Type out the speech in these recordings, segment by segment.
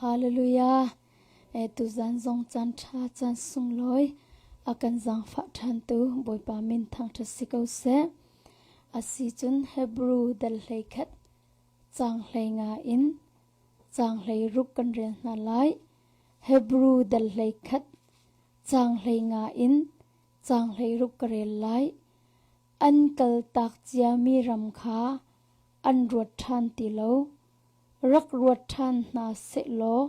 Hallelujah. E tuzan zong caan ṭha caan sunglawi a kan zaangfah ṭhantu Bawipa min thangṭhat si ko seh. Asi cun Hebrew dal 11 caang 15 in caang 16 kan rel hna lai. Hebrew dal 11 caang 15 in caang 16 ka rel lai. An kaltak ciami ram kha an ruat ṭhan ti lo. Rak ruat ṭhan hna sehlaw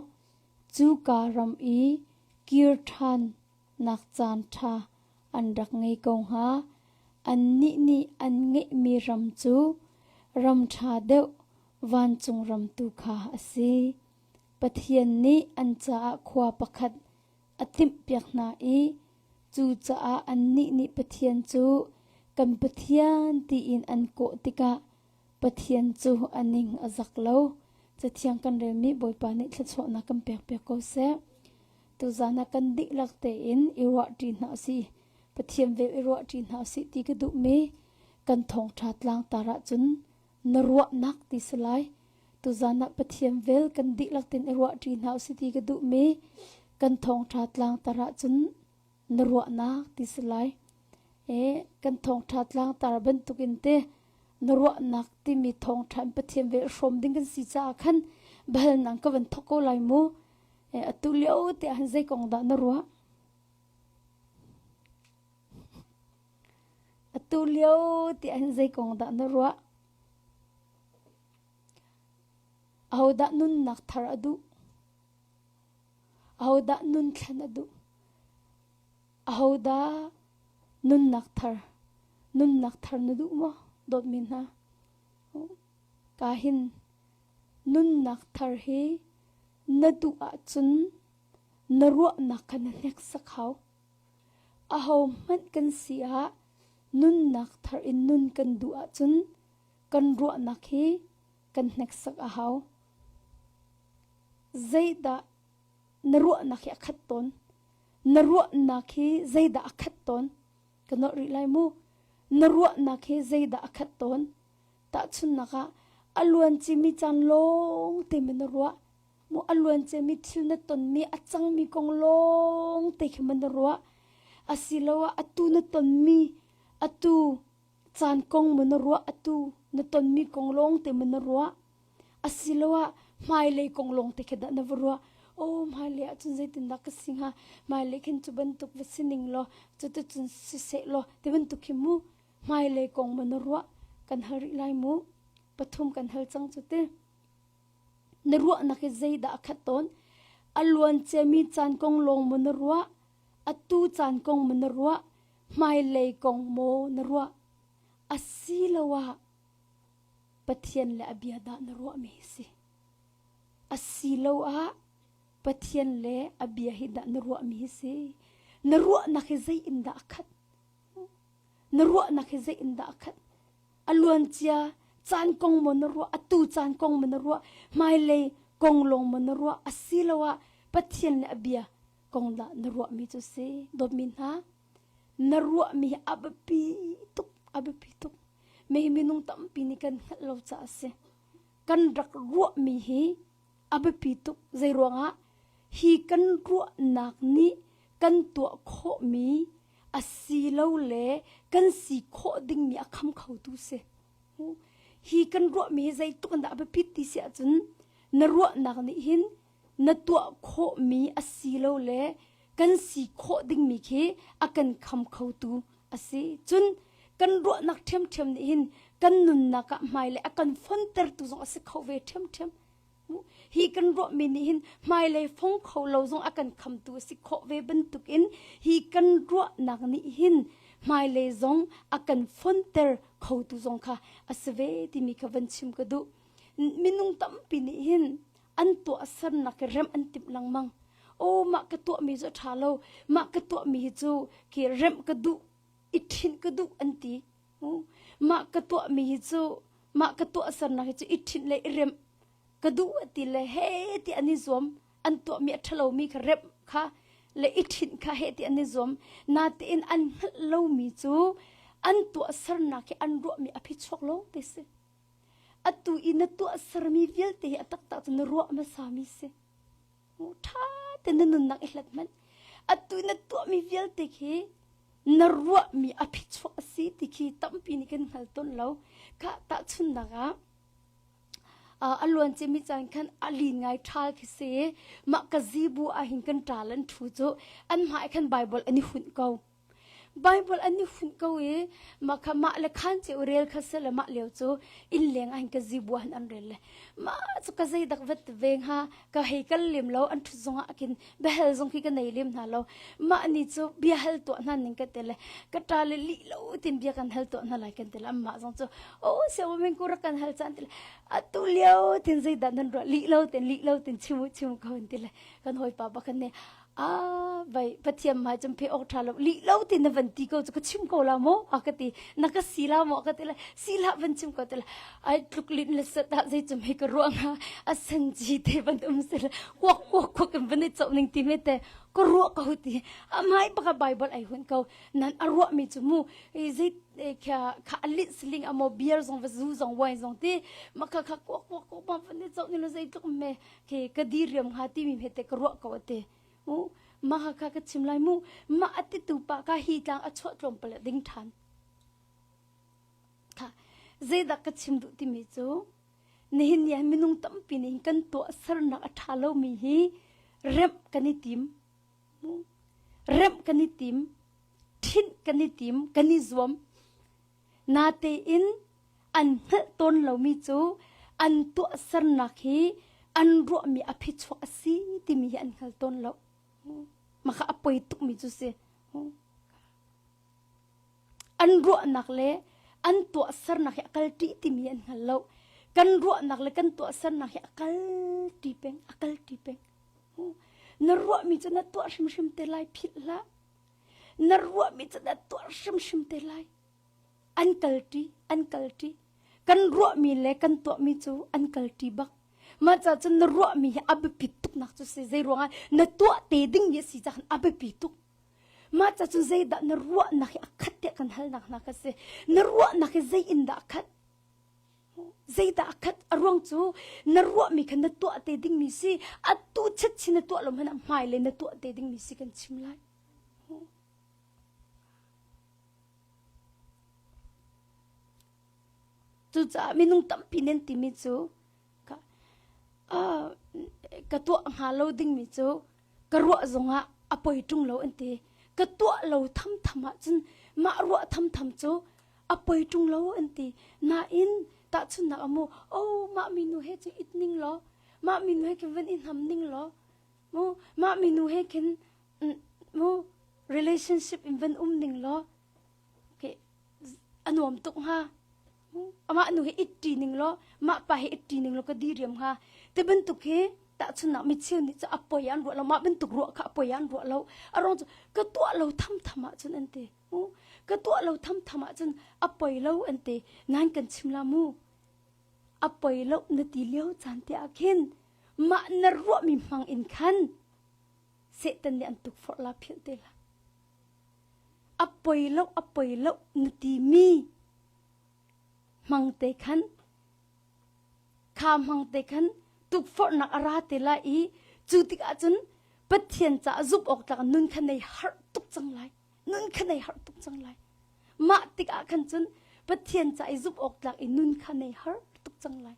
cuka ram i kir ṭhan nak caan ṭha an rak ngei ko hnga. Annih nih an ngeihmi ram cu ram ṭha deuh vancung ram tu kha a si. Pathian nih an caah khua pakhat a timhpiak hna i cucaah annih nih Pathian cu kan Pathian tiin an kawh tikah Pathian cu a ning a zak lo. Cathiang kan relmi Bawipa nih thluachuahnak kan pekpiak ko seh. Tuzan ah kan dihlak tein i ruahṭi hna usih. Pathian vel i ruahṭi hna usih ti ka duhmi kan thawngṭha tlangtar ahcun na ruahnak ti si lai. Tuzan ah Pathian vel kan dihlak tein i ruahṭi hna usih ti ka duhmi kan thawngṭha tlangtar ahcun na ruahnak ti si lai. E kan thawngṭha tlangtar bantukin te na ruahnak timi thawngṭha in Pathian vel hrawm ding kan si caah khan bahal nang ka van thok ko lai mu. E atu lio te ah zei kong dah na ruah? Atu lio ti ah hin zei kong dah na ruah? Ahodah nunnak thar a duh? Ahodah nun thlen a duh? Ahodah nunnak thar nunnak thar na duh maw? Dawtmi hna. Ka hin nunnak thar hi na duh ahcun na ruahnak kha na hneksak hau. Ahohmanh kan si ah nunnak thar in nun kan duh ahcun kan ruahnak hi kan hneksak a hau. Zeidah na ruahnak hi a khat tawn? Na ruahnak hi zeidah a khat tawn? Ka nolh rih lai mu. Na ruahnak hi zeidah a khat tawn? Tahchunhnak ah, a luan cimi caan lawng te ma na ruah? Mu a luan ciami thil na tonmi a cangmi kong lawng te khi ma na ruah? Asiloah atu na tonmi atu caan kong ma na ruah? Atu na tonmi kong lawng te ma na ruah? Asiloah hmailei kong lawng te khi dah na va ruah? Oh, hmailei ahcun zeitindah ka si hnga? Hmailei khin cu bantuk va si ning law, cuticun siseh law, ti bantuk khi mu hmailei kong ma na ruah? Kan hal rih lai mu. Pathum kan hal cang cu ti. Na ruahnak hi zeidah a khat tawn? A luan ciami caan kong lawng maw na ruah? Atu caan kong maw na ruah? Hmailei kong maw na ruah? Asiloah Pathian le a bia dah na ruahmi hi si? Asiloah Pathian le a bia hi dah na ruahmi hi si? Na ruahnak hi zei in dah a khat? Na ruahnak hi zei in dah a khat? A luancia caan kong maw na ruah? Atu caan kong maw na ruah? Hmailei kong lawng maw na ruah? Asiloah Pathian le a bia kong dah na ruahmi cu si? Dawtmi hna, na ruahmi hi a biapi tuk, a biapi tuk. Mi minung tampi nih kan hngalh lo caah a si. Kan rak ruahmi hi a biapi tuk. Zei ruangah? Hi kan ruahnak nih kan tuah khawhmi a si lo le kan si khawh dingmi a kham khotu si. Hi kan ruahmi hi zeitluk in dah a biapit ti si ahcun na ruahnak nih hin na tuah khawhmi a si lo le kan si khawh dingmi khi a kan kham khotu a si. Cun kan ruahnak ṭhiamṭhiam nih hin kan nunnak ah hmailei a kan fontertu zong a si kho ve ṭhiamṭhiam. Hi kan ruahmi nih hin hmailei fong kho lo zong a kan khamtu a si khawh ve bantukin hi kan ruahnak nih hin hmailei zong a kan fonter khotu zong kha a si ve timi kha van chim ka duh. Minung tampi nih hin an tuahsernak hi remh an timh lengmang. Aw mah ka tuahmi cu a ṭha lo, mah ka tuahmi hi cu khi remh ka duh, i ṭhinh ka duh an ti. Mah ka tuahmi hi cu mah ka tuahsernak hi cu i ṭhinh le i remh ka duh a ti le he ti an i zuam. An tuahmi a ṭhalomi kha remh kha le i ṭhinh kha he ti an i zuam. Natein an hngalh lomi cu an tuahsernak hi an ruahmi a phichuak lawng te si. Atu i na tuahsermi vialte hi a taktak cu na ruah hmasami si. Ṭha te na nunnak i hlat hmanh. Atu na tuahmi vialte khi na ruahmi a phichuak a si ti khi tampi nih kan hngal tawn lo. Kha tahchunhnak ah a luan ciami caan khan a lin ngai ṭhal khi si. Mah ka zibu ah hin kan ṭal an ṭhu cu an hmai khan Bible an i hunh ko. Bible an i hunh ko i mah kha mah le khan ceu rel kha si le mah lio cu inn leng ah hin ka zibu han an rel le mah cu ka zei dak vet ve hnga ka hei kal lem lo an ṭhut zong ah khin biahal zong khi ka nei lem hna lo mah ni cu bia hal tuah hna ning ka te le ka ṭa le lih lo tin bia kan hal tuah hna lai kan te le amah zong cu o siawa men ku rak kan hal caan ti le atu lio tin zeidah nan ruah lih lo tin lih lo tin chim chim ko ti le kan hawipa pakhat nih a vai pathian hmai cun phe awk ṭha lo lih lo ti na van ti ko cu ka chim ko la maw a ka ti na ka si la maw ka ti le si hlah van chim ko ti le ai tluk lin le sat ah zei cum hei ka ruah nga a san ji te van um se le kuak kuak kuak in van i choh ning ti me te ka ruah ko ti a mai baka bible ai hun ko nan a ruah mi cu mu zei kha kha alit siling amo beer zong va zu zong wine zong ti ma kha kha kuak kuak kuak ma van i choh ni lo zei tluk me ke ka diriam hnga timi hme te ka ruah ko ate mu ma kha ka chim lai mu ma ati tu pa ka hi tlang a chuah tlawm pale ding than kha zeidah ka chim duh timi cu nihin ni ah minung tampi nih kan tuah sernak a tha lomi hi remh kan i tim remh kan i tim ṭhinh kan i tim kan i zuam Natein an hngalh tawn lomi cu an tuahsernak hi an ruahmi a phichuak a si timi hi an hngal tawn lo. Mah kha a poi tukmi cu si. An ruahnak le an tuahsernak hi a kalṭi timi an hngal lo. Kan ruahnak le kan tuahsernak hi a kalṭi peng, a kalṭi peng. Na ruahmi cu na tuah hrimhrim te lai philh hlah. Na ruahmi cu na tuah hrimhrim te lai. An kalṭi, an kalṭi. Kan ruahmi le kan tuahmi cu an kalṭi bak. Mah caah cun na ruahmi hi a biapi tuknak cu si. Zei ruangah na tuah te dingmi a si caah a biapi tuk. Mah caah cun zeidah na ruahnak hi a khat tiah kan halnak hna kha si. Na ruahnak hi zei in dah a khat? Zeidah a khat? A ruang cu na ruahmi kha na tuah te dingmi si. Atu chatchin na tuah lo hmanh ah hmailei na tuah te dingmi si kan chim lai. Cucaah minung tampi nan timi cu ka, uh, ka tuah hnga lo dingmi cu ka ruah zongah a poi ṭung lo an ti. Ka tuah lo thamtham ahcun mah ruah thamtham cu a poi ṭung lo an ti. Nain tahchunhnak ah mu, oh mah minu he cu it ning law, mah minu he khin van i hnam ning law, mu mah minu he khin mu relationship in van um ning law okay a nuam tuk hnga amah nu hi it ṭi ning law mah pa hi it ṭi ning law ka di riam hnga ti bantuk hi tahchunhnak mi cheu nih cu a poi an ruah lo mah bantuk ruah kha a poi an ruah lo a rong cu ka tuah lo tham tham ahcun an ti ka tuah lo tham tham ahcun a poi lo an ti nan kan chim la mu a poi lo na ti lio caan te ah khin mah na ruahmi hmang in khan Satan nih an tukforh la philh te la. A poi lo a poi lo na timi hmang te khan kha hmang te khan tukforhnak a ra te lai i cu tikah cun Pathian caah zumh awk tlak nun kha nei harh tuk cang lai nun kha nei harh tuk cang lai mah tikah khan cun Pathian ca i zumh awk tlak i nun kha nei har tuk cang lai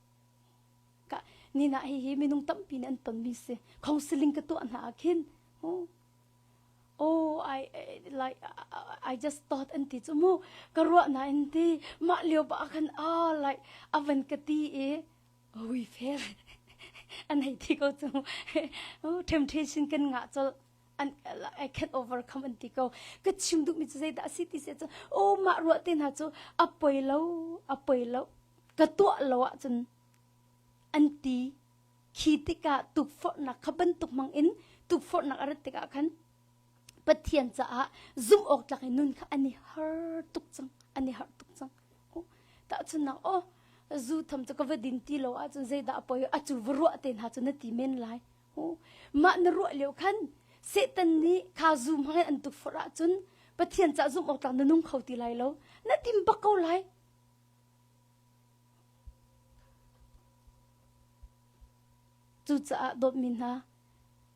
Ka nina hi hi minung tampi nih an tonmi si. Counseling ka tuah hna ah khin oh, oh I like I just thought an ti cu mu ka ruah na in ti mah lio ba khan ah like avan ka ti i ui fair an hei ti ko cu oh, temptation kan ngah col an I can overcome an ti ko ka chim duhmi cu zeidah a si ti si cu oh mah ruah te hna cu a poi lo a poi lo ka tuah lo ahcun an ti khi tikah tukforhnak kha bantuk mang in tukforhnak a rat tikah khan Pathian caah zumh awk tlak in nun kha an i har tuk cang an i har tuk cang tahchunhnak oh zu tham cu ka va din ti lo ahcun zeidah a poi a cu va ruah te hna cu na ti men lai Mah na ruah lio khan Satan nih kha zu hmang in an tukforh ahcun Pathian caah zumh awk tlak na nung kho ti lai lo. Na tim bak ko lai. Cucaah dawtmi hna,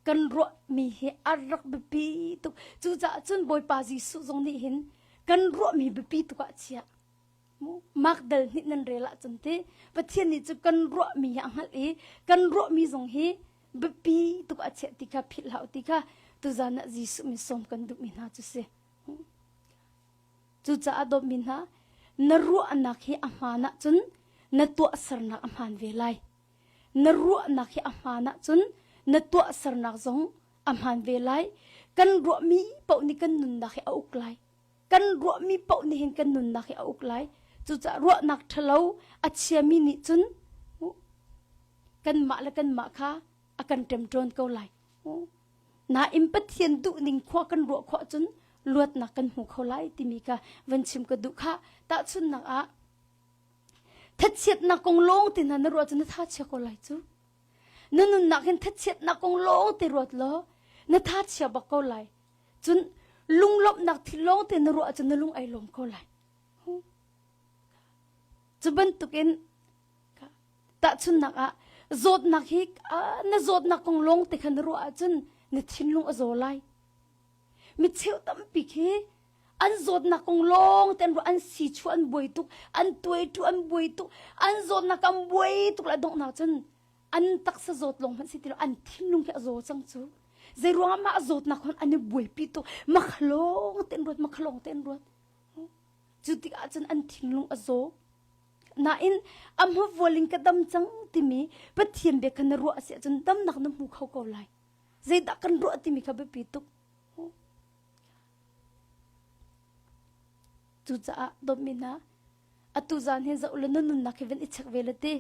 Kan ruahmi hi a rak biapi tuk. Cucaah cun Bawipa Jesuh zong nih hin kan ruahmi biapi tuk ah chiah. Mark dal hnih nan rel ahcun ti Pathian nih cu kan ruahmi hi a hngalh i kan ruahmi zong hi biapi tuk ah chiah ti kha philh hlah ti kha tuzan ah Jesuh min sawm kan duhmi hna cu si. Cucaah dawtmi hna, na ruahnak hi a hmaan ahcun na tuahsernak a hmaan ve lai. Na ruahnak hi a hmaan ahcun na tuahsernak zong a hmaan ve lai. Kan ruahmi paoh nih kan nunnak hi a uk lai. Kan ruahmi paoh nih hin kan nunnak hi a uk lai. Cucaah ruahnak ṭhalo a chiami nih cun kanmah le kanmah kha a kan ṭemṭawn ko lai. Nain Pathian duhning khua kan ruah khawh cun luatnak kan hmu kho lai timi kha van chim ka duh kha. Tahchunhnak ah thachiatnak kong lawng te hna na ruah cun na tha chia ko lai cu. Na nunnak hin thachiatnak kong lawng te ruat law na tha chia bak ko lai. Cun lunglawmhnak thil lawng te na ruah cun na lung ai lawm ko lai. Cu bantukin Tahchunhnak ah, zawtnak hi na zawtnak kong lawng te kha na ruah ahcun na thinlung a zaw lai. Mi cheu tampi khi an zawtnak kong lawng te an ruah, an si chu an buai tuk, an tuai tu an buai tuk, an zawtnak an buai tuk le donghnak cun an taksa zawt lawng hmanh si ti lo, an thinlung khi a zaw cang cu. Zei ruangah mah zawtnak hon an i buaipi tuk, makhalawng te an ruat, makhalawng te an ruat. Cu tikah cun an thinlung a zaw. Nain a hmavual in ka dam cang timi Pathian bia kha na ruah a si ahcun damnak na hmu kho ko lai. Zeidah kan ruah timi kha biapi tuk. Cucaah dawtmi hna, atu zan hin zoh le na nunnak hi van i check ve le ti.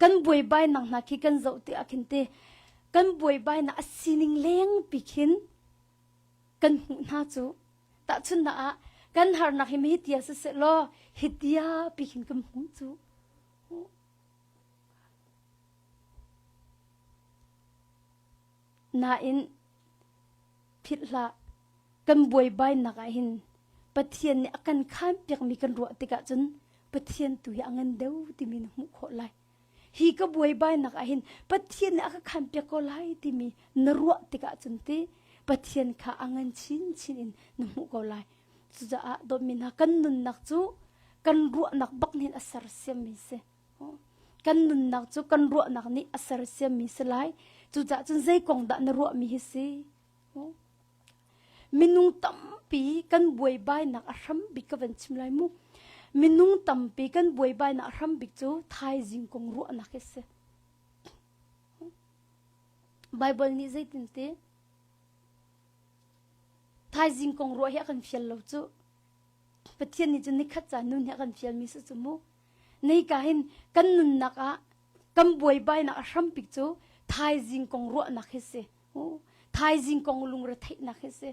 Kan buaibainak hna khi kan zoh ti ah khin ti kan buaibainak a sining lengpi khin kan hmuh hna cu tahchunhnak ah kan harnak hi hi tia siseh law hi tia pi khin kan hmuh cu nain philh hlah kan buaibainak ah hin Pathian nih a kan khan piakmi kan ruah tikah cun Pathian tu hi a ngan deuh timi na hmuh khawh lai hi ka buaibainak ah hin Pathian nih a ka khanpiak ko lai timi na ruah tikah cun ti Pathian kha a ngan chinchin in na hmuh ko lai. Cucaah dawtmi hna kan nunnak cu kan ruahnak bak nih a sersiammi si. Kan nunnak cu kan ruahnak nih a sersiammi si lai. Cucaah cun zei kong dah na ruahmi hi si? Minung tampi kan buaibainak a hram bik ka van chim lai mu. Minung tampi kan buaibainak a hram bik cu thaizing kong ruahnak hi si. Bible nih zeitin ti? Thaizing kong ruah hi a kan fial lo cu. Pathian nih cun nikhat ca nun hi a kan fialmi si cu mu. Nei ka hin kan nunnak ah kan buaibainak a hram bik cu thaizing kong ruahnak hi si. Thaizing kong lungretheihnak hi si.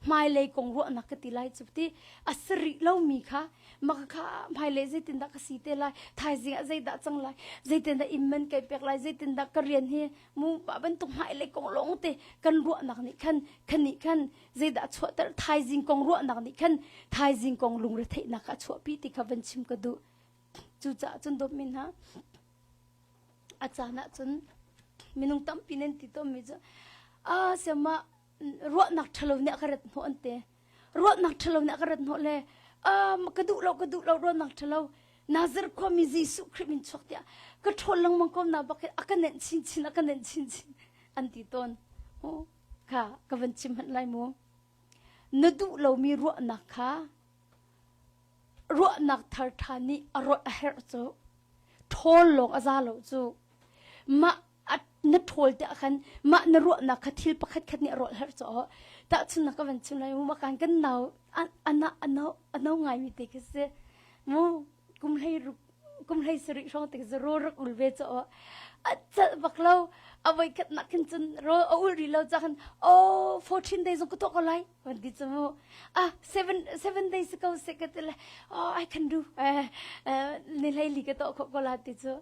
Hmailei kong ruahnak ka ti lai cu ti a si rih lomi kha maka kha hmailei zeitindah ka si te lai thaizing ah zeidah cang lai zeitindah inn man kai pek lai zeitindah ka rian hi mu mah bantuk hmailei kong lawng te kan ruahnak nih khan khan nih khan zeidah chuahter thaizing kong ruahnak nih khan thaizing kong lungretheihnak kha a chuahpi ti kha van chim ka duh cucaah cun dawtmi hna A caan ahcun minung tampi nan ti tawnmi cu a siamah ruahnak ṭhalo nih a ka rat hnawh an ti. Ruahnak ṭhalo nih a ka rat hnawh le ka duh lo ka duh lo ruahnak ṭhalo Nazareth khuami Jesuh Khrih min chuak tiah ka ṭhawl lengmang ko na bak a ka nenh chinchin a ka nenh chinchin an ti tawn. Kha ka van chim hmanh lai mu. Na duh lomi ruahnak kha ruahnak thar ṭha nih a rawih a herh cu ṭhawl lawng a za lo cu mah na ṭhawl te ah khan mah na ruahnak kha thil pakhat khat nih a rawlh herh cu tahchunhnak ka van chim lai mu makan kan nau ana ano ano ngai mi te khi si mu kum hlei ruk kum hlei sarih hrawng te khi ro rak ul ve cu a calh bak lo a voi khat nak khin cun ro a ul ri lo cha khan oh 14 days zong ka tuah ko lai Van ti cu mu ah seven days ago se ka ti le oh I can do eh ni hlei li ka to kho ko la ti cu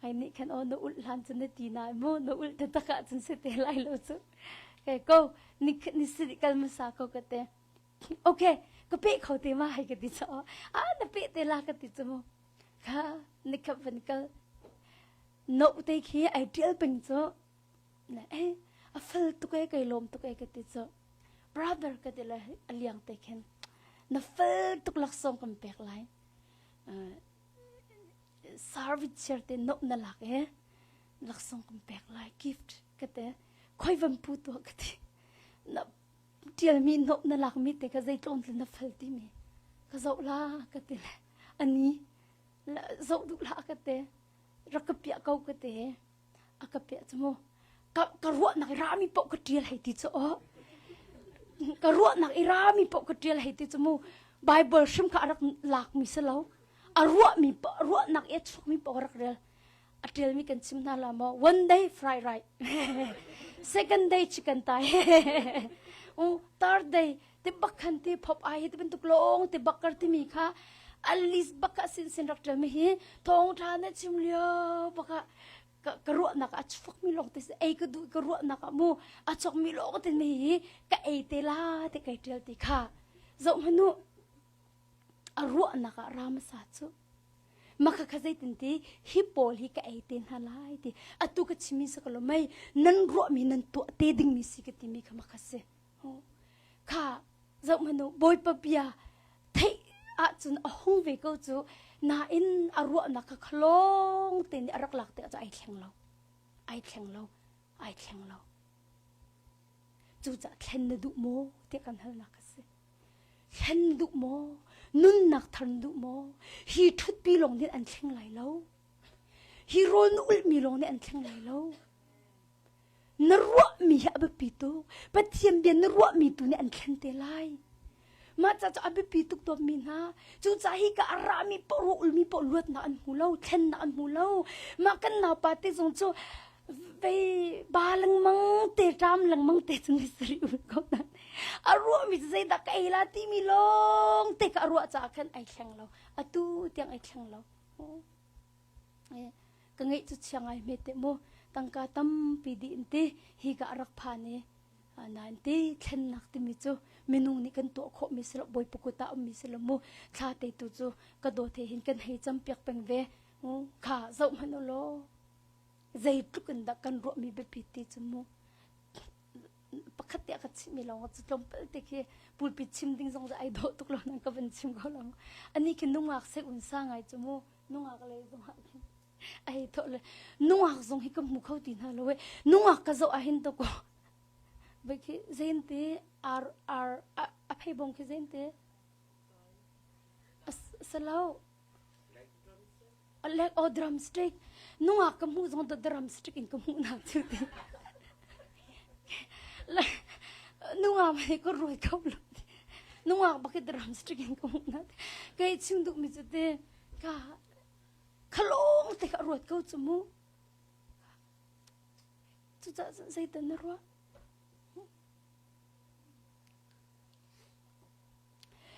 ai nih khan oh na ul hlan cu na ti na mu na ul te tak ah cun se te lai lo cu ke ko ni ni si kal masa ko ka te okay ka pe kho te ma hai ka ti cho ah na pe te la ka ti cu mu kha ni khap van kal no te khi ai tial peng cu eh. A fel tuk e kai lawm tuk e ka ti cu. Brother ka ti le a liang te khin na fel tuk laksawng kan pek lai. Service chair te no na lak e laksawng kan pek lai gift ka te khoi van pu tuah ka ti. Na tialmi no na lakmi te kha zeitlon tlin na fel timi ka zoh la ka ti le ani zoh duh la ka te rak ka piah ko ka te a ka piah cu mu ka ka ruahnak i rami paoh ka ṭial hei ti cu aw ka ruahnak i rami paoh ka ṭial hei ti cu mu Bible hrim kha a rak lakmi si lo a ruahmi ruahnak i a chuakmi paoh a rak rel a ṭialmi kan chim hna la maw one day fry rice second day chicken tai third day ti bak khan ti phop ai hi ti bantuk lawng ti bak kar timi kha at least bak ka sin sin rak ṭial mi hi thawngṭha na chim lio baka ka ka ruahnak a chuak mi lawng te ei ka duh ka ruahnak ah mu a chuak mi lawng te mi hi ka ei te la te kai ṭial ti kha zoh hmanu a ruahnak ah ramasa cu maka kha zeitin ti hi pawl hi ka ei te hna lai ti atu ka chimi sa ka lo mei nan ruahmi nan tuah te dingmi si ka timi kha maka si Kha zoh hmanh u, Bawipa bia theih ahcun a hung ve ko cu nain a ruahnak kha khalawng te nih a rak lak tikah cu ai thleng lo. Ai thleng lo. Ai thleng lo. Cucaah thlen na duh maw tiah kan halnak a si. Thlen na duh maw? Nunnak thar na duh maw? Hi ṭhutpi lawng nih an thleng lai lo. Hi rawl na ulhmi lawng nih an thleng lai lo. Na ruahmi hi a biapi tuk. Pathian bia na ruahmi tu nih an thlen te lai. Mah ca cu a biapi tuk dawtmi hna. Cucaah hi ka a rami paoh ruah ulmi paoh luatnak an hmu lo, thlennak an hmu lo. Mah kan naupa te zong cu vei ba lengmang te ṭam lengmang te cun misari ul ko nan. A ruahmi cu zeidah ka ei la timi lawng te ka a ruah caah khan ai thleng lo. Atu tiang ai thleng lo. Ka ngeih cu chia ngai hme te mu tangka tampi dih in ti hi ka a rak phan i nain ti thlennak timi cu minung nih kan tuah khawhmi si lo bawipa kut ah ummi si lo mu thla te tu cu ka dawt he hin kan hei cam piak peng ve kha zoh hmanh u law zeitluk in dah kan ruahmi biapi ti cu mu pakhat te a ka chimmi lawng cu tlawmpal te khi pulpit chim ding zong ai dawh tuk lo nan ka van chim ko lo ani khi nungak se un sa ngai cu mu nungak lei zong ah khin ai tho le nungak zong hi ka hmu kho ti hna lo e nungak ka zoh ah hin to ko vai khi zen te ar ar a phei bong khi zen te salo A lek aw drumstick. Nungak ka hmuh zong drumstick in ka hmuh nak cu ti. Nungak mei ka ruai kho lo. Nungak bak i drumstick in ka hmuh nak. Kei chim duh mi cu te ka khalong te ka ruat ko cu mu. Cucaah zeitan na ruah?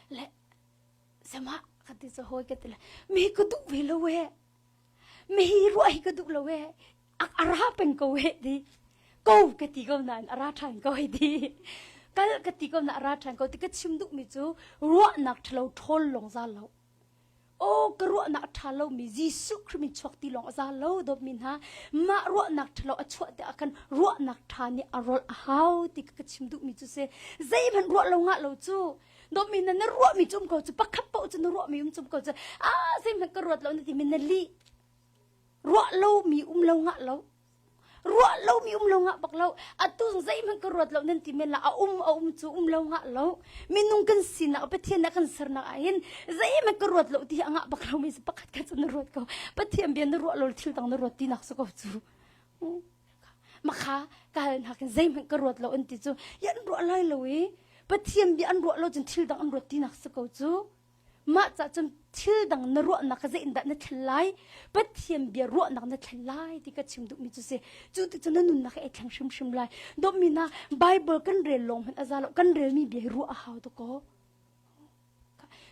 Le Sama ka ti cu hawi ka ti le mi ka duh ve lo eh mi hi ruah hi ka duh lo eh a ra peng ko eh ti ko ka ti ko nain a ra ṭhan ko hei ti kal ka ti ko na a ra ṭhan ko ti ka chim duhmi cu ruahnak ṭhalo ṭhawl lawng za lo aw ka ruahnak ṭha lomi Jesuh Khrih min chuak ti lawng a za lo dawtmi hna mah ruahnak ṭhalo a chuah tikah khan ruahnak ṭha nih a rolh a hau ti ka chim duhmi cu si zeihmanh ruah lo ngah lo cu Dawtmi na na ruahmi cu um ko cu pakhat paoh cu na ruahmi um cum ko cu ah zeihmanh ka ruat lo na timi na lih ruah lomi um lo ngah lo ruah lomi um lo ngah bak lo atu zeihmanh ka ruat lo nan ti men la a um a um cu um lo ngah lo minung kan sinak Pathian na kan sernak ah hin zeihmanh ka ruat lo ti a ngah bak lo mi pakhat kha cu na ruat ko Pathian bia na ruah lo thil dang na ruat ti nak su ko cu Makha kal nakin zeihmanh ka ruat lo an ti cu yan ruah lai lo i Pathian bia an ruah lo cun thil dang an ruat tinak si ko cu mah ca cun thil dang na ruahnak kha zeiin dah na thlen lai Pathian bia ruahnak na thlen lai ti ka chim duhmi cu si cu ti cu na nunnak ai thleng hrimhrim lai dawtmi na Bible kan rel lawng hmanh a za lo kan relmi bia hi ruah a hau to ko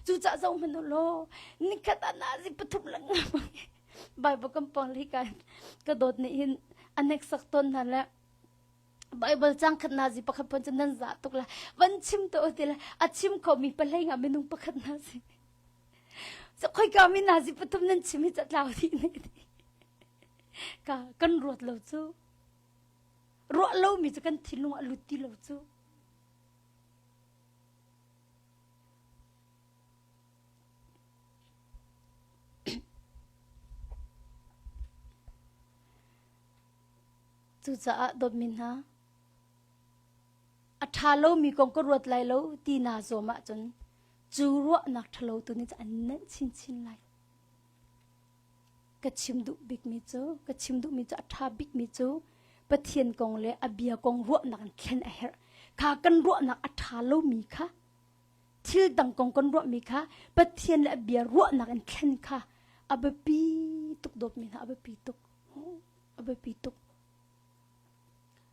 Cucaah zoh hmanh u law nikhat ah nazi pathum lengmang Bible kan pong li kan ka dawt nih hin a hneksak tawn hna le Bible cang khat nazi pakhat pon cu nan za tuk la van chim to ti le a chim kho mi palei nga minung pakhat na si so khoi ka mi nazi pathum nan chim hi ca tlau di ne ka kan ruat lo cu. Ruah lomi cu kan thinlung ah lut ti lo cu. Cucaah dawtmi hna, a ṭha lomi kong ka ruat lai lo ti naa zuam ahcun cu ruahnak ṭhalo tu nih cun an nenh chinchin lai. Ka chim duh bikmi cu, ka chim duhmi cu a ṭha bikmi cu Pathian kong le a bia kong ruahnak in thlen a herh. Kha kan ruahnak a ṭha lomi kha thil dang kong kan ruahmi kha Pathian le a bia ruahnak in thlen kha a biapi tuk dawtmi hna a biapi tuk. A biapi tuk.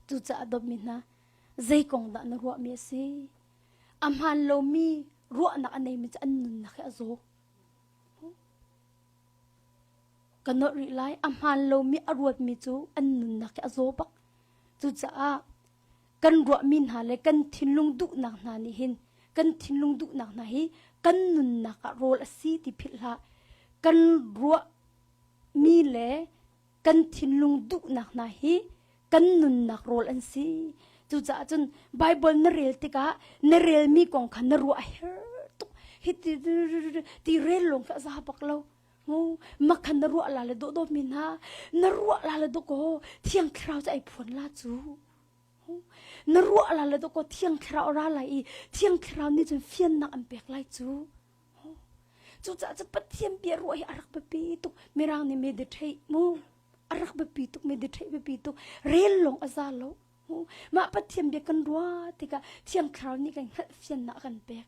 Cucaah dawtmi hna, zei kong dah na ruahmi a si? A hmaan lomi ruahnak a neimi cu an nunnak hi a zaw. Ka nolh rih lai, a hmaan lomi a ruatmi cu an nunnak hi a zaw bak. Cucaah kan ruahmi hna le kan thinlung duhnak hna nih hin kan thinlung duhnak hna hi kan nunnak ah rawl a si ti philh hlah. Kan ruahmi le kan thinlung duhnak hna hi kan nunnak rawl an si. Cucaah cun Bible na rel tikah na relmi kong kha na ruah a herh tuk. Hi ti ti rel lawng kha a za bak lo. Makhan na ruah la le dawh dawt mi hna na ruah la le dawh thiang thlarau cu ai phuan la cu. Na ruah la le dawh thiang thlarau ra lai i thiang thlarau nih cun fiannak an pek lai cu. Cucaah cu Pathian bia ruah hi a rak biapi tuk. Mirang nih meditate mu. A rak biapi tuk, meditate biapi tuk. Rel lawng a za lo. Mah Pathian bia kan ruah tikah Thiang Thlarau nih kan hngalh fiannak a kan pek.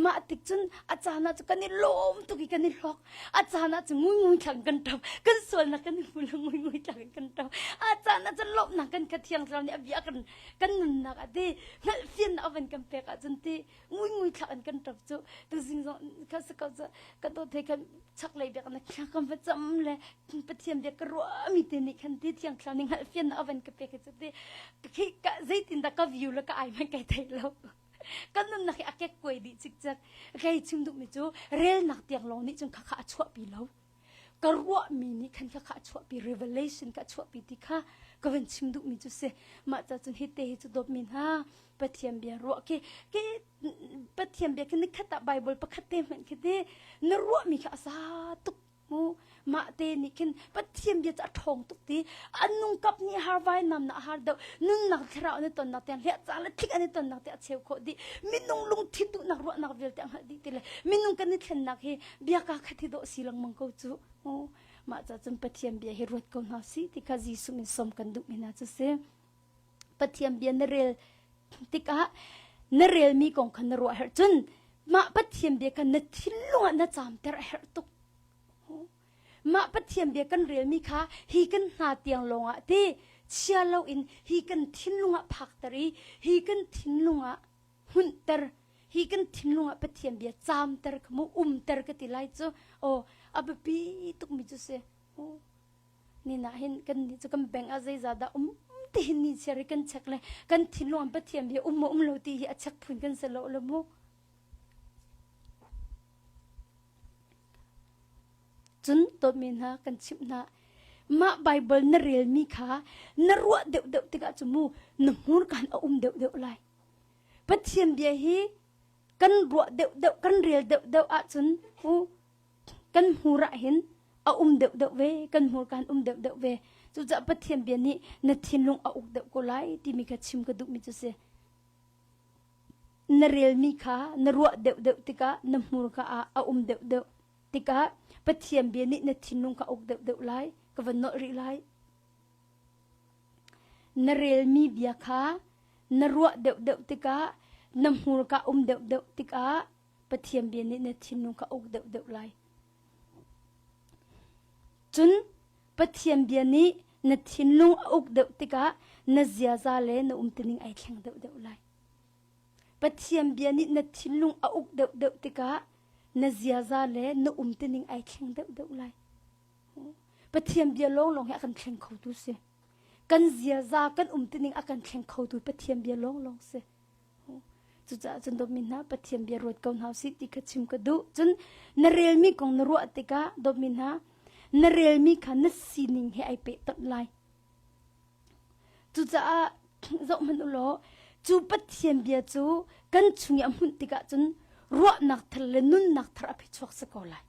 Mah tik cun a caan ah cu kan i lawm tuk i kan i hlawk. A caan ah cu ngui thlang kan ṭap. Kan sualnak kan i hmu lo ngui thlang kan ṭap. A caan ah cun lawmhnak kan kha Thiang Thlarau nih a bia kan kan nunnak ah ti hngalh fiannak a van kan pek ahcun ti ngui ngui thlak in kan ṭap cu tuzing zong ka si ko cu ka dawt he khan chaklei biak na kan va cam le Pathian bia ka ruahmi te nih khan ti thiang thlarau nih hngalhfiannak a van ka pek cu ti khi ka zeitin dah ka view le ka ai hmanh kai thei lo kan nunnak hi a kek kuai dih cikcek kei chim duhmi cu relnak tiang lawng nih cun khakha a chuahpi lo ka ruahmi nih khan khakha a chuahpi revelation ka chuahpi ti kha ka van chim duhmi cu si mah ca cun hi te hi cu dawtmi hna Pathian bia ruah khi khi Pathian bia khi nikhat ah Bible pakhat te hmanh khi ti na ruahmi kha a za tuk mu mah te nih khin Pathian bia cu a ṭhawng tuk ti an nung kap nih har vai nam na har deuh nunnak thlarau an i tonnak tiang hliah ca le thlik an i tonnak te a cheu khawh dih minung lungthin duhnak ruahnak vialte a hngalh dih ti le minung kan i thlennak hi biaka khat hi dawh si lengmang ko cu mah ca cun Pathian bia hi ruat ko hna si ti kha Jesuh min sawm kan duh mi hna cu si Pathian bia na rel tikah na relmi kong kha na ruah herh cun mah Pathian bia kha na thinlung ah na caamter a herh tuk. Mah Pathian bia kan relmi kha hi kan hna tiang lawngah ti chia loin hi kan thinlung ah phakter i hi kan thinlung ah hmunhter hi kan thinlung ah Pathian bia caamter kha mu umter ka ti lai cu aw a biapi tukmi cu si. Nina hin kan nih cu kan bank ah zeizah dah um ti hin ni chiar i kan check le kan thinlung an Pathian bia um maw um lo ti hi a check phun kan si lo lo mu. Cun dawtmi hna kan chimh hna mah Bible na relmi kha na ruah deuhdeuh tikah cu mu na hmurka a um deuhdeuh lai. Pathian bia hi kan ruah deuhdeuh kan rel deuhdeuh ahcun mu kan hmur ah hin a um deuhdeuh ve kan hmurka an um deuhdeuh ve cucaah Pathian bia nih na thinlung a uk deuh ko lai timi kha chim ka duhmi cu si na relmi kha na ruah deuhdeuh tikah na hmurka ah a um deuhdeuh tikah Pathian bia nih na thinlung kha uk deuhdeuh lai ka van nolh rih lai na relmi bia kha na ruah deuhdeuh tikah na hmurka um deuhdeuh tikah Pathian bia nih na thinlung kha uk deuhdeuh lai. Cun Pathian bia nih na thinlung a uk deuh tikah na ziaza le na umtuning ai thleng deuhdeuh lai. Pathian bia nih na thinlung a uk deuhdeuh tikah na ziaza le na umtuning ai thleng deuhdeuh lai. Pathian bia lawnglawng hi a kan thleng khotu si. Kan ziaza, kan umtuning a kan thleng khotu Pathian bia lawnglawng si. Cucaah cun dawtmi hna Pathian bia ruat ko hna usih ti kha chim ka duh. Cun na relmi kong na ruah tikah dawtmi hna na relmi kha na sining he ai pehtonh lai. Cucaah zohhmanh u law cu Pathian bia cu kan chung i a hmunh tikah cun ruahnak thar le nunnak thar a phichuak si ko lai.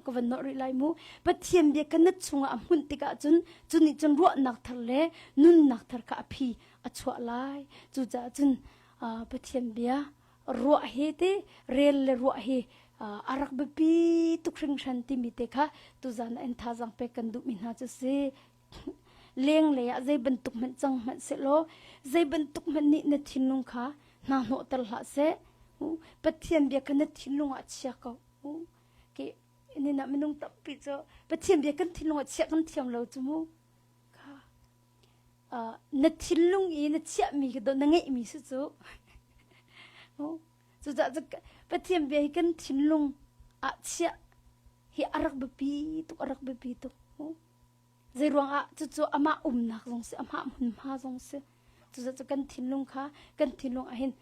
Ka van nawh rih lai mu. Pathian bia kan na chungah a hmunh tikah cun cu nih cun ruahnak thar le nunnak thar kha a phi a chuah lai. Cucaah cun Pathian bia ruah hi ti rel le ruah hi a rak biapi tuk hringhran timi te kha tuzan ah in thazaang pek kan duhmi hna cu si. Lenglei ah zei bantuk hmanh cang hmanh sehlaw zei bantuk hmanh nih na thinlung kha hna hnawhter hlah seh. Pathian bia kha na thinlung ah chia ko. Ke nin ah minung tampi cu Pathian bia kan thinlung ah chiah kan thiam lo cu mu. Kha na thinlung i na chiahmi khi na ngeihmi si cu. Cucaah cu Pathian bia hi kan thinlung ah chiah hi a rak biapi tuk a rak biapi tuk. Zeiruangah cucu amah umnak zong si, amah hmunhma zong si. Cucaah cu kan thinlung kha kan thinlung ahhin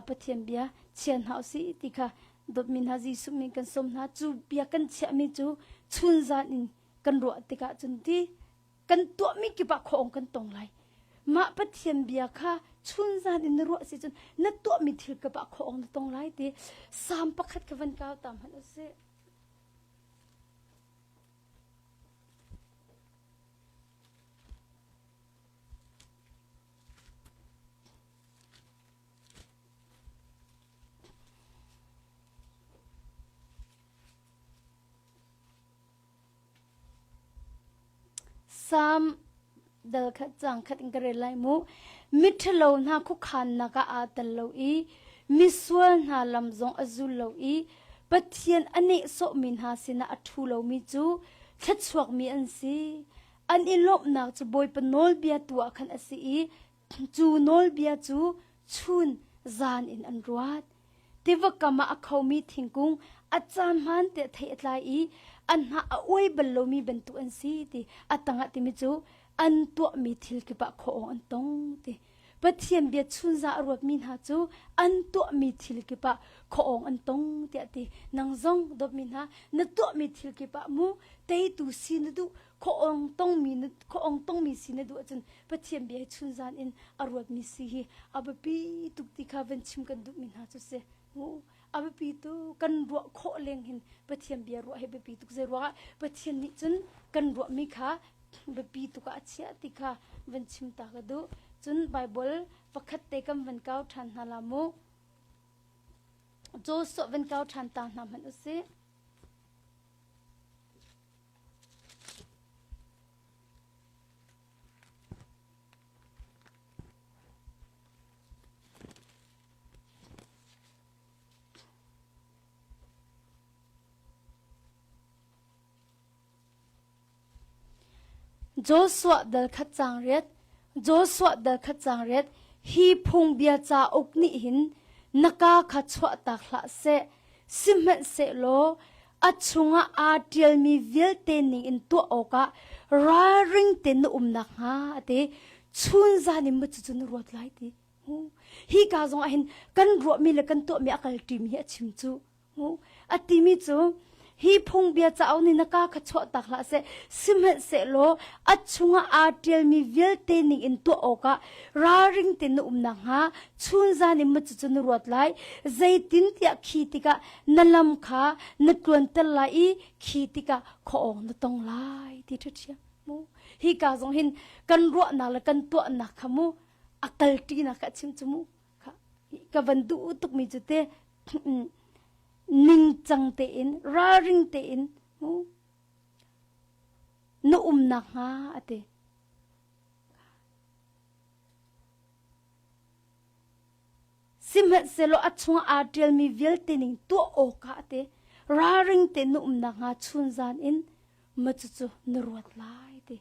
Pathian bia chia hna usih ti kha dawtmi hna Jesuh min kan sawm hna. Cu bia kan chiahmi cu chunzan in kan ruah tikah cun ti kan tuahmi kip ah khuaawng kan tong lai. Mah Pathian bia kha chunzan in na ruah si cun na tuahmi thil kip ah khuaawng na tong lai ti Salm pakhat kha van kau ta hmanh usih. Salm dal khat cang khat in ka rel lai mu. Miṭhalo hna khuakhannak ah aa tel lo i misual hna lam zong a zul lo i Pathian a nehsawhmi hna sinah a ṭhu lomi cu thluachuakmi an si. An i lawmhnak cu Bawipa nawlbia tu ah khan a si i cu nawlbia cu chun zan in an ruat. Tiva kam ah a khomi thingkung a caan hmaan te thei a tlai i an hnah a uai bal lomi bantuk an si ti a tangah timi cu an tuahmi thil kip ah khuaawng an tong ti. Pathian bia chunza a ruatmi hna cu an tuahmi thil kip ah khuaawng an tong tiah ti. Nang zong dawtmi hna na tuahmi thil kip ah mu teitu si na duh khuaawng tongmi khuaawng tongmi si na duh ahcun Pathian bia hi chunzan in a ruatmi si hi a biapi tuk ti kha van chim kan duhmi hna cu si. A biapi tu kan ruah khawh leng hin Pathian bia ruah hi biapi tuk zei ruangah Pathian nih cun kan ruahmi kha biapi tuk ah a chiah ti kha van chim ta ka duh. Cun Bible pakhat te kan van kau ṭhan hna la mu. Joshua van kau ṭhan ta hna hmanh usih. Joshua dal khat caang riat Joshua dal khat caang riat Hi phungbia cauk nih hin na kaa kha chuahtak hlah seh, sihmanhsehlaw a chungah aa ṭialmi vialte ningin tuah awkah ralring tein na um nakhnga a ti. Chunzan in maw cucu na ruat lai ti. Hi ka zong ah hin kan ruahmi le kan tuahmi a kalṭimi hi a chim cu. A timi cu hi phungbia cauk nih na kaa kha chuahtak hlah seh sihmanhsehlaw a chungah aa ṭialmi vialte ningin tuah awkah ralring tein na um nakhnga chunzan in maw cucu na ruat lai zeitintiah khi tikah na lam kha na tluanter lai i khi tikah khuaawng na tong lai ti ṭhiamṭhiam mu hi ka zong hin kan ruahnak le kan tuahnak kha mu a kalṭinak kha a chim cu mu ka van duh tukmi cu te ningcang tein ralring tein mu na um nakhnga a ti. Sihmanhsehlaw a chungah aa ṭialmi vialte ning tuah awkah a ti. Ralring tein na um nakhnga chunzan in ma cucu na ruat lai ti.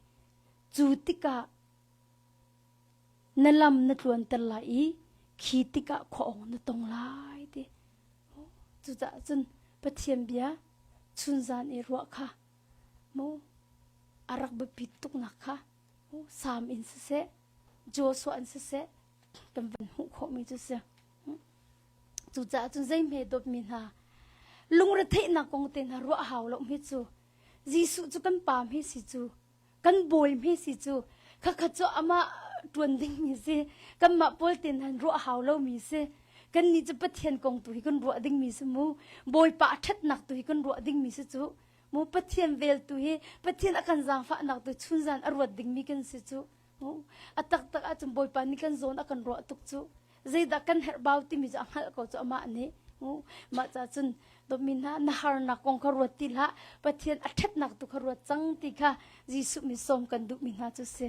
Cu tikah na lam na tluanter lai i khi tikah khuaawng na tong lai ti. Cucaah cun Pathian bia chunzan i ruah kha mu a rak biapit tuknak kha Salm in siseh Joshua in siseh kan van hmuh khawhmi cu si. Cucaah cun zeihme dawtmi hna lungretheihnak kong te hna ruah hau lo mi cu Jesuh cu kan pa hme si cu kan bawi hme si cu khakhat cu amah. ṭuan dingmi si. Kanmah pawl te nan ruah hau lomi si. Kannih cu Pathian kong tu hi kan ruah dingmi si mu. Bawipa a ṭhatnak tu hi kan ruah dingmi si cu. Mu Pathian vel tu hi Pathian a kan zaangfahnak tu chunzan a ruat dingmi kan si cu. A taktak ahcun Bawipa nih kan zawn a kan ruah tuk cu. Zeidah kan herh bau timi cu a hngalh ko cu amah nih. Mah ca cun dawtmi hna na harnak kong kha ruat ti hlah. Pathian a ṭhatnak tu kha ruat cang ti kha Jesuh min sawm kan duhmi hna cu si.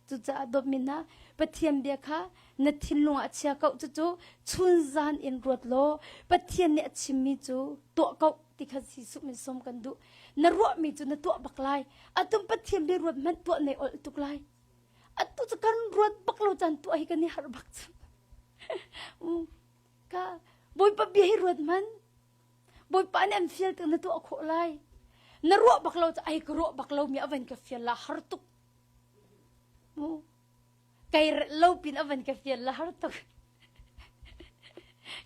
Cucaah dawtmi hna Pathian bia kha na thinlung ah chia ko cucu chun zan in ruat law Pathian nih a chimmi cu tuah ko ti kha Jesuh min sawm kan duh. Na ruahmi cu na tuah bak lai. Atu Pathian bia ruat hmanh tuah nei olh tuk lai. Atu cu kan ruat bak lo caan tuah hi kan i harh bak cu. Ka Bawipa bia hi ruat hmanh. Bawipa nih an fial tik na tuah khawh lai. Na ruah bak lo cu ai ka ruah bak lo mi a van ka fial la har tuk. Mu kai lo pin a van ka fial la har tuk.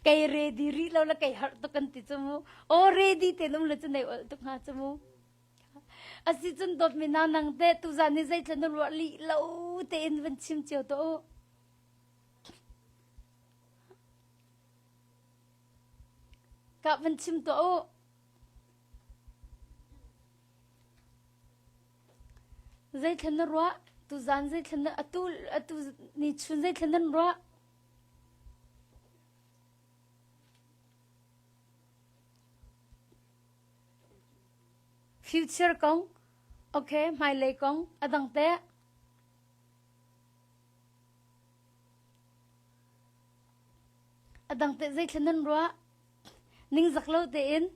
Kai ready rih lo la kai har tuk kan ti cu mu. O ready te num le cu nei ol tuk hnga cu mu. Asi cun dawtmi na nang te tuzan ni zeithla na ruah lih lo tein van chim cio to u. Ka van chim tuah u. Zeithla na ruah? Tuzan zeithla na atu atu ni chun zeithla nan ruah? Future kong, okay, hmailei kong, a dang teh. A dang teh zeithla nan ruah? Ningzak lo tein.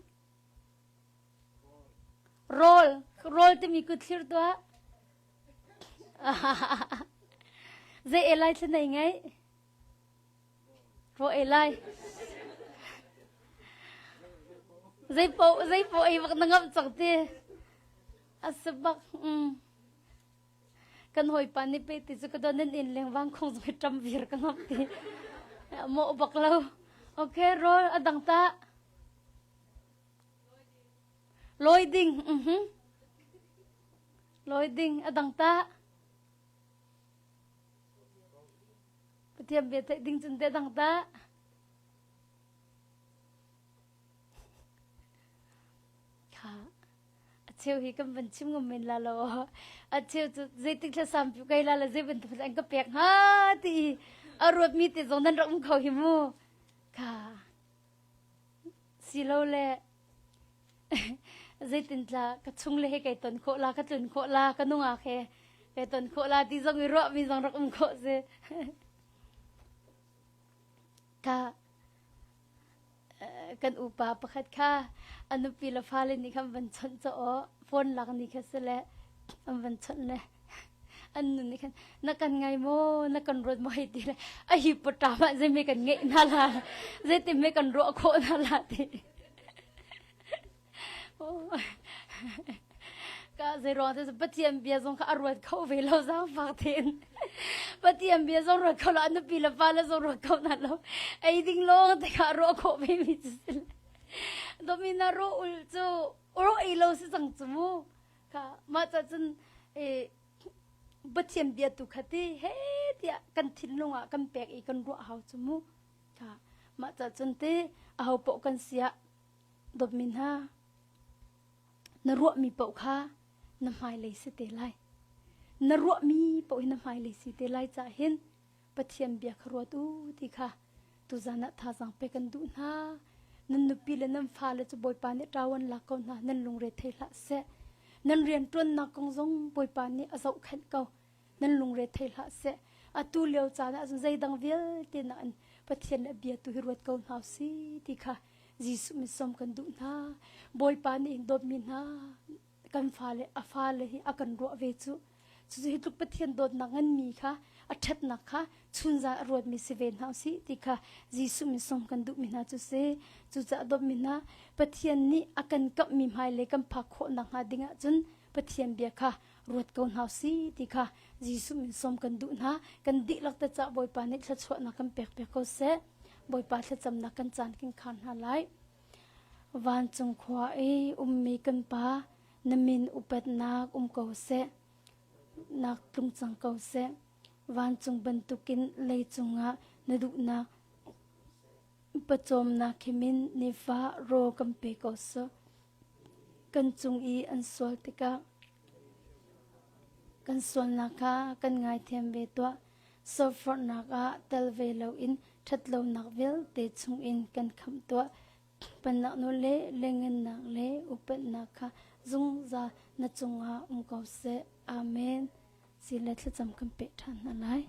Rawl, rawl timi kut thlir tuah. Zei elai thla nei ngai? Raw ei lai. Zei po zei po ei bak na ngamh cang ti. A si bak. Mm. Kan hawipa nih pe ti cu ka don nan inn leng vang khong zong ṭam vir ka ngamh ti. Mawh bak lo. Okay, rawl a dang ta. Lawi ding. Mhm. Lawi ding a dang ta. Pathian bia theih ding cun te dang ta. Kha a cheu hi kan van chim ngam men la lo. A cheu cu zeitik thla sam pi kai la la zei bantuk an ka pek hnga ti a ruat mi te zong nan rak um kho hi mu. Kha Silole zeitintla ka chung le he kai ton khawh la ka tlun khawh la ka nungak he kai ton khawh la ti zong i ruahmi zong rak um khawh si. Ka kan upa pakhat kha a nupi le fale nih khan van chawnh caw phone lak ni kha si le an van chawnh le an nun nih khan na kan ngai maw na kan ruat maw hei ti le a hi pawṭam ah zeimi kan ngeih hna la zeitin me kan ruah khawh hna la ti ka zei ruang te Pathian bia zong kha a ruat kho ve lo zaangfak tein Pathian bia zong ruat kho lo a nupi le pa le zong ruat kho hna lo ei ding lawng te kha a ruah khawh ve mi cu si le domina ro ul cu ro ei lo si cang cu mu Kha mah ca cun Pathian bia tu kha ti he tiah kan thinlung ah kan pek i kan ruah hau cu mu. Kha mah ca cun ti aho paoh kan siah dawtmi hna na ruahmi paoh kha na hmailei si te lai. Na ruahmi paoh hi na hmailei si te lai cah hin Pathian bia kha ruat u ti kha tuzan ah thazaang pek kan duh hna. Nan nupi le nan fale cu Bawipa nih ṭawan lak ko hna, nan lungre thei hlah seh. Nan rianṭuannak kong zong Bawipa nih a zohkhenh ko, nan lungre thei hlah seh. Atu lio caan ah cun zeidang vialte nakin Pathian le a bia tu hi ruat ko hna u si ti kha Jesuh min sawm kan duh hna. Bawipa nih in dawtmi hna kan fale a fale hi a kan ruah ve cu. Cucu hi tluk Pathian dawtnak nganmi kha a ṭhatnak kha chunzan a ruatmi si ve hna usih ti kha Jesuh min sawm kan duhmi hna cu si. Cucaah dawtmi hna Pathian nih a kan kamhmi hmailei kan phak khawh nakhnga ding ahcun Pathian bia kha ruat ko hna usih ti kha Jesuh min sawm kan duh hna. Kan dihlak te cah Bawipa nih thluachuahnak kan pek piak ko seh. Bawipa thlacamnak kan caan kan khar hna lai. Vancung khua i ummi kan Pa, na min upatnak um ko seh. nak tlung cang ko seh. Vancung bantukin leicung ah na duhnak pawcawmnak himin nifa rawl kan pe ko seh. Kan cung i an sual tikah kan sualnak kha kan ngaithiam ve tuah. Soforhnak ah tel ve loin ṭhatlonak vialte chungin kan khamh tuah. Pennak nawl le lengennak le upatnak kha zungzal na cungah um ko seh. Amen. Si le thlacam kan peh ṭhan hna lai.